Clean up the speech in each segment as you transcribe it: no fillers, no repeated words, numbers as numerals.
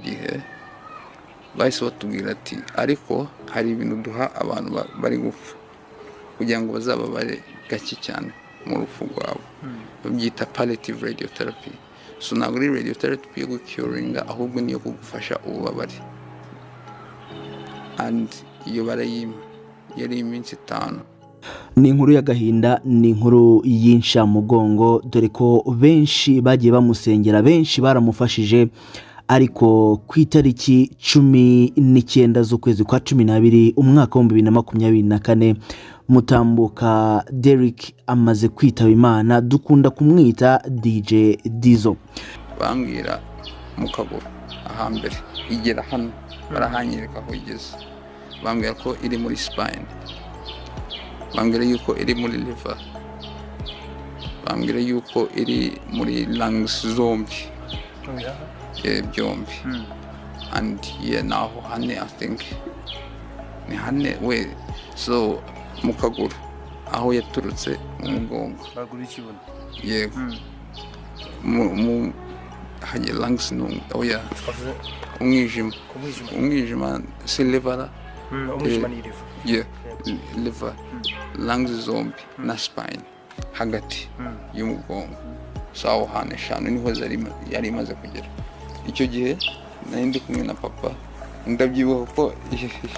Gihe bahise batubwira ati: "Ariko hari ibintu duha abantu bari gupfa kugira ngo bazababare gake cyane mu rupfu rwabo." Babyita palliative radiotherapy. So ntabwo ari radiotherapy yo gucuringa, ahubwo niyo kugufasha ububabare. And iyo barayima, yari iminsi 5. Ni inkuru y'agahinda, ni inkuru y'inshamugongo, dore ko benshi bagiye bamusengera, benshi baramufashije, ariko ku itariki 19 z'ukwezi kwa 12, umwaka wa 2024, Mutambuka Derrick amaze kwitaba Imana. Dukunda kumwita DJ Dizzo. Bambwira mu kaguru ahambere igera hano, barahanyereka aho igeze. Bambwira ko iri muri spine, bambwira yuko iri muri liver, bambwira yuko iri muri lungs zombi, byombi. And yeah, naho hane, I think ni hane we. So mu kaguru aho yaturutse mu mugongo. Bagura ikibuno. Yego, mu hajya lungs no, oya. Twavuze Umwijima. Ku mwijima. Umwijima si liver? Umwijima ni liver. Yeah, liver, lungs zombi na spine hagati y'umugongo. So aho hantu eshanu niho yari imaze kugera. Icyo gihe nari ndi kumwe na papa, ndabyibuka ko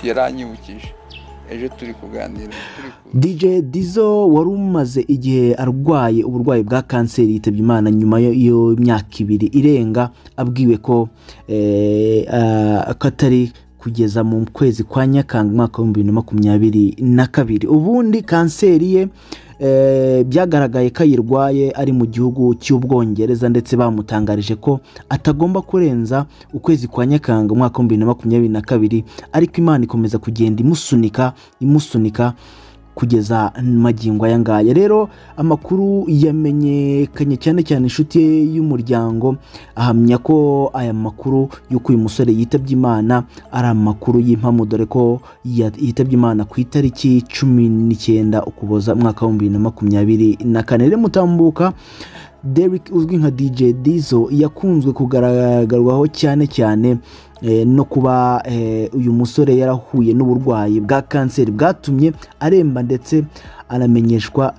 yaranyibukije ejo turi kuganira turi DJ Dizzo wari umaze igihe arwaye uburwayi bwa kanseri yitabye Imana nyuma y'imyaka 2 irenga abwiwe ko ko atari kugeza mu kwezi kwa Nyakanga, umwaka wa 2022. Ubundi kanseri ye byagaragaye ko ayirwaye ari mu gihugu cy'Ubwongereza, ndetse bamutangarije ko atagomba kurenza ukwezi kwa Nyakanga, umwaka wa 2022, ariko Imana ikomeza kugenda imusunika, imusunika kugeza magingo aya ngaya. Rero amakuru yamenyekanye cyane cyane inshuti ye y'umuryango ahamya ko aya makuru y'uko uyu musore yitabye Imana ari amakuru y'impamo, dore ko yitabye Imana ku itariki 19 Ukuboza, umwaka wa 2024. Rero Mutambuka Derrick uzwi nka DJ Dizzo yakunzwe kugaragarwaho cyane cyane no kuba uyu musore yarahuye n'uburwayi bwa kanseri bwatumye aremba, ndetse anamenyeshwa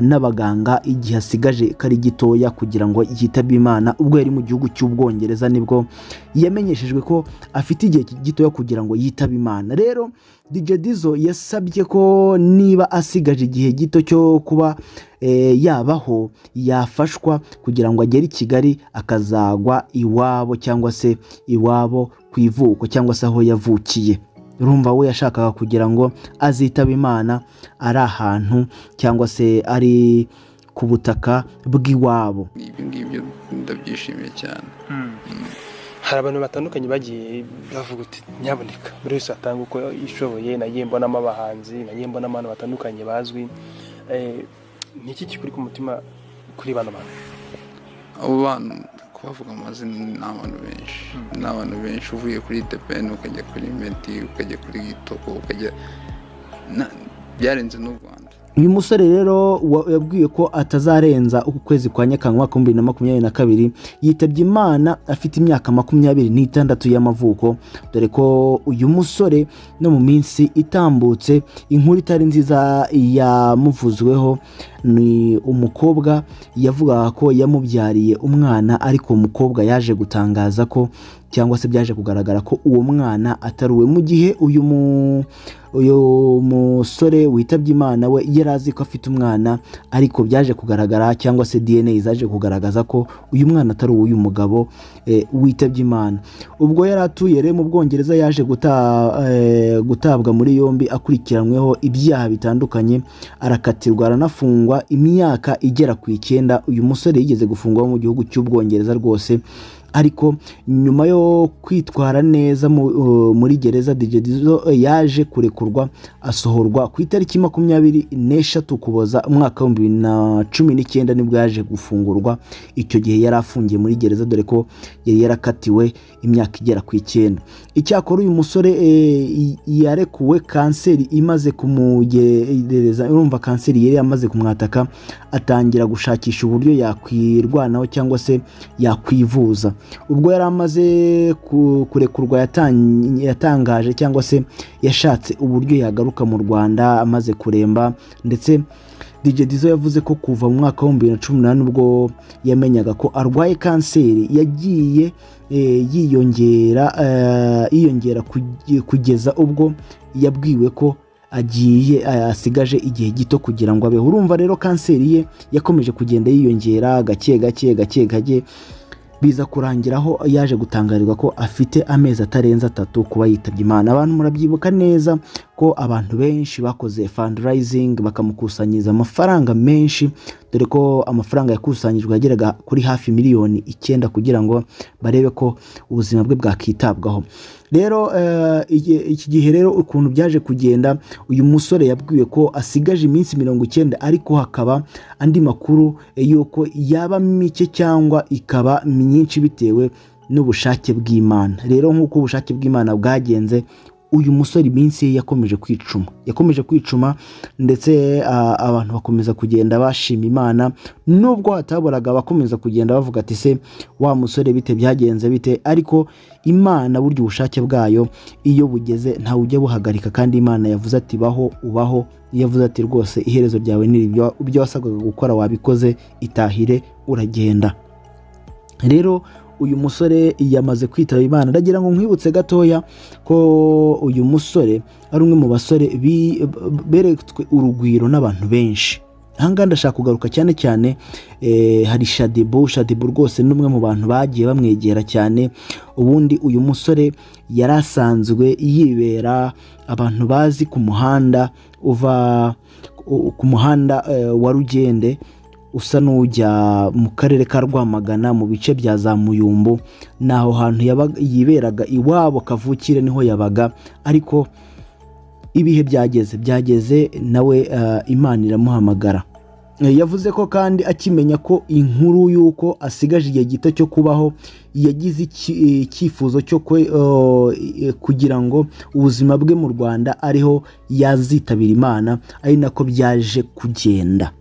n'abaganga igihe asigaje ko ari gitoya kugira ngo yitabe Imana. Ubwo yari mu gihugu cy'Ubwongereza nibwo yamenyeshejwe ko afite igihe gitoya kugira ngo yitabe Imana. Rero DJ Dizzo yasabye ko niba asigaje igihe gito cyo kuba yabaho, yafashwa kugira ngo agere i Kigali, akazagwa iwabo cyangwa se iwabo ku ivuko cyangwa se aho yavukiye. Urumva we yashakaga kugira ngo azitabe Imana ari ahantu cyangwa se ari ku butaka bw'iwabo. Ibyo ngibyo ndabyishimiye cyane. Hari abantu batandukanye bagiye bavuga uti: "Nyaboneka buri wese atanga uko yishoboye." Nagiye mbonamo abahanzi, nagiye mbonamo abantu batandukanye bazwi. Ni iki kikuri ku mutima kuri bano bantu? Abo bantu kubavuga amazina, ni abantu benshi, ni abantu benshi. Uvuye kuri The Ben, ukajya kuri Meddy, ukajya kuri Kitoko, ukajya byarenze n'u Rwanda. Uyu musore rero yabwiwe ko atazarenza uku kwezi kwa Nyakanga, umwaka wa 2022, yitabye Imana afite imyaka 26 y'amavuko, dore ko uyu musore no mu minsi itambutse inkuru itari nziza yamuvuzweho. Ni umukobwa yavugaga ko yamubyariye umwana, ariko uwo mukobwa yaje gutangaza ko cyangwa se byaje kugaragara ko uwo mwana atari uwe, mu gihe uyu musore witabye Imana we yari azi ko afite umwana, ariko byaje kugaragara cyangwa se DNA zaje kugaragaza ko uyu mwana atari uw'uyu mugabo witabye Imana. Ubwo yari atuye rero mu Bwongereza, yaje gutabwa muri yombi akurikiranyweho ibyaha bitandukanye, arakatirwa, aranafungwa imyaka igera ku 9. Uyu musore yigeze gufungwa mu gihugu cy'Ubwongereza rwose, ariko nyuma yo kwitwara neza muri gereza, DJ Dizzo yaje kurekurwa, asohorwa ku itariki 23 Ukuboza, umwaka wa 2019, nibwo yaje gufungurwa. Icyo gihe yari afungiye muri gereza, dore ko yari yarakatiwe imyaka igera ku 9. Icyakora uyu musore yarekuwe kanseri imaze kumugereza. Urumva kanseri yari yamaze kumwataka, atangira gushakisha uburyo yakwirwanaho cyangwa se yakwivuza. Ubwo yari amaze kurekurwa yatangaje cyangwa se yashatse uburyo yagaruka mu Rwanda amaze kuremba. Ndetse DJ Dizzo yavuze ko kuva mu mwaka wa 2018, ubwo yamenyaga ko arwaye kanseri, yagiye yiyongera kugeza ubwo yabwiwe ko agiye asigaje igihe gito kugira ngo abeho. Urumva rero, kanseri ye yakomeje kugenda yiyongera gake gake gake gake, biza kurangiraho yaje gutangarirwa ko afite amezi atarenze 3 kuba yitabye Imana. Abantu murabyibuka neza ko abantu benshi bakoze fundraising, bakamukusanyiriza amafaranga menshi, dore ko amafaranga yakusanyijwe yageraga kuri hafi miliyoni 9, kugira ngo barebe ko ubuzima bwe bwakitabwaho. Rero iki gihe rero ukuntu byaje kugenda, uyu musore yabwiwe ko asigaje iminsi 90, ariko hakaba andi makuru y'uko yaba mike cyangwa ikaba myinshi bitewe n'ubushake bw'Imana. Rero nk'uko ubushake bw'Imana bwagenze, uyu musore iminsi ye yakomeje kwicuma, yakomeje kwicuma, ndetse abantu bakomeza kugenda bashima Imana, nubwo hataburaga abakomeza kugenda bavuga ati: "Se wa musore bite? Byagenze bite?" Ariko Imana burya ubushake bwayo iyo bugeze ntawe ujya buhagarika, kandi Imana yavuze ati: "Baho", ubaho. Iyo yavuze ati: "Rwose iherezo ryawe ni ibyo wasabwaga gukora wabikoze, itahire", uragenda. Rero uyu musore yamaze kwitaba Imana. Ndagira ngo nkwibutse gatoya ko uyu musore ari umwe mu basore beretswe urugwiro n'abantu benshi. Ahangaha ndashaka kugaruka cyane cyane, hari Shaddyboo. Shaddyboo rwose ni umwe mu bantu bagiye bamwegera cyane. Ubundi uyu musore yari asanzwe yibera, abantu bazi ku muhanda uva ku muhanda wa Rugende usa n'ujya mu karere ka Rwamagana, mu bice bya za Muyumbu, ni aho hantu yiberaga iwabo kavukire, niho yabaga. Ariko ibihe byageze nawe Imana iramuhamagara. Yavuze ko kandi akimenya ko inkuru y'uko asigaje igihe gito cyo kubaho, yagize icyifuzo cyo kugira ngo ubuzima bwe mu Rwanda ariho yazitabira Imana, ari nako byaje kugenda.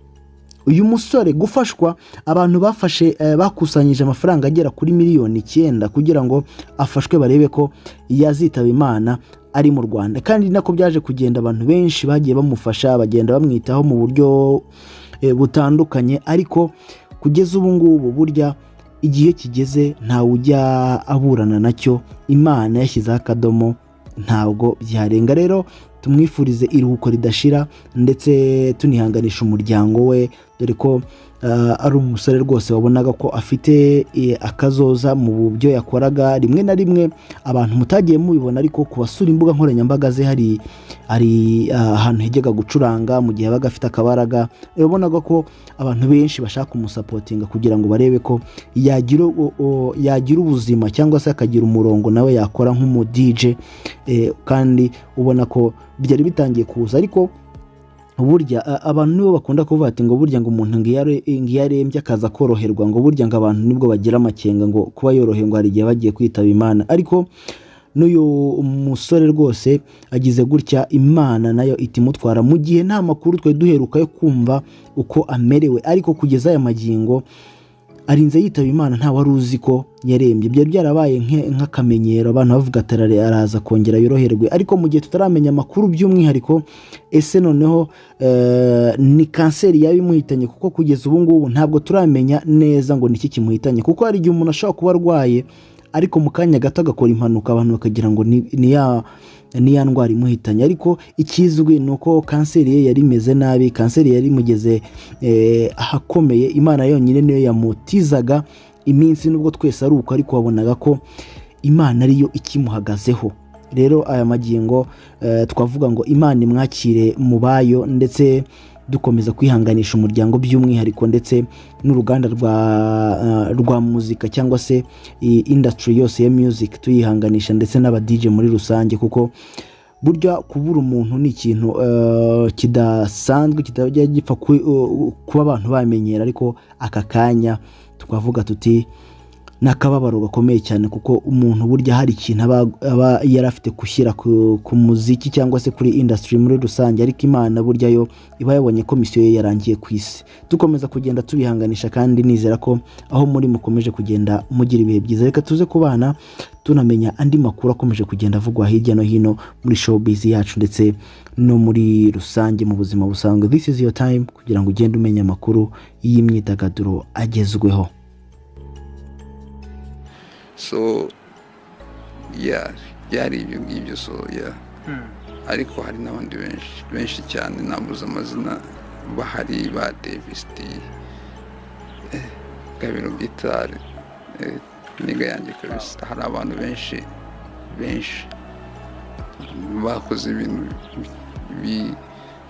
Uyu musore gufashwa, abantu bafashe bakusanyije amafaranga agera kuri miliyoni 9 kugira ngo afashwe, barebe ko yazitaba Imana ari mu Rwanda, kandi nako byaje kugenda. Abantu benshi bagiye bamufasha, bagenda bamwitaho mu buryo butandukanye, ariko kugeza ubu ngubu burya igihe kigeze ntawe ujya aburana nacyo. Imana yashyizeho akadomo, ntabwo byarenga. Rero tumwifurize iruhuko ridashira, ndetse tunihanganisha umuryango we, dore ko ari umusore rwose wabonaga ko afite akazoza mu byo yakoraga. Rimwe na rimwe abantu mutagiye mubibona, ariko ku basura imbuga nkoranyambaga ze, hari ahantu hejyaga gucuranga mu gihe yabaga afite akabaraga, wabonaga ko abantu benshi bashaka kumusupportinga kugira ngo barebe ko yagira ubuzima cyangwa se akagira umurongo nawe yakora nk'umu DJ, kandi ubona ko byari bitangiye kuza. Ariko burya abantu nibo bakunda kuvuga ati ngo burya ngo umuntu ngo iyo arembye akaza koroherwa, ngo burya ngo abantu nibwo bagira amakenga, ngo kuba yorohewe ngo hari igihe bagiye kwitaba Imana. Ariko n'uyu musore rwose agize gutya, Imana nayo itimutwara mu gihe nta makuru twari duheruka yo kumva uko amerewe. Ariko kugeza aya magingo arinze yitaba Imana, nta wari uzi ko yarembye. Byari byarabaye nk'akamenyero, abantu bavuga ati: "Araza kongera yoroherwe." Ariko mu gihe tutaramenya amakuru by'umwihariko, ese noneho ni kanseri yaba imuhitanye? Kuko kugeza ubu ngubu ntabwo turamenya neza ngo niki kimuhitanye, kuko hari igihe umuntu ashobora kuba arwaye, ariko mu kanya gato agakora impanuka, abantu bakagira ngo ni ya ndwara imuhitanye. Ariko ikizwi ni uko kanseri ye yari imeze nabi, kanseri yari imugeze ahakomeye. Imana yonyine niyo yamutizaga iminsi, nubwo twese ari uko, ariko wabonaga ko Imana ariyo ikimuhagazeho. Rero aya magingo twavuga ngo Imana imwakire mu bayo, ndetse dukomeza kwihanganisha umuryango by'umwihariko, ndetse n'uruganda rwa muzika cyangwa se industry yose ya music tuyihanganisha, ndetse n'aba DJ muri rusange, kuko burya kubura umuntu ni ikintu kidasanzwe, kitajya gipfa kuba abantu bamenyera. Ariko aka kanya twavuga tuti Ni akababaro gakomeye cyane, kuko umuntu burya hari ikintu aba yari afite gushyira ku muziki cyangwa se kuri industry muri rusange, ariko Imana burya yo iba yabonye ko mission ye yarangiye ku isi. Dukomeza kugenda tubihanganisha, kandi nizera ko aho muri mukomeje kugenda mugira ibihe byiza. Reka tuze kubana tunamenya andi makuru akomeje kugenda avugwa hirya no hino muri showbiz yacu, ndetse no muri rusange mu buzima busanzwe. This is your time kugira ngo ugende umenya amakuru y'imyidagaduro agezweho. So yeah, byari ibyo ngibyo. So yeah, ariko hari n'abandi benshi benshi cyane nabuze amazina bahari, ba Davis D, Gabiro Guitar, nigga yanjye kabisa. Hari abantu benshi benshi bakoze ibintu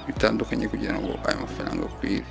bitandukanye kugira ngo ayo mafaranga akwire.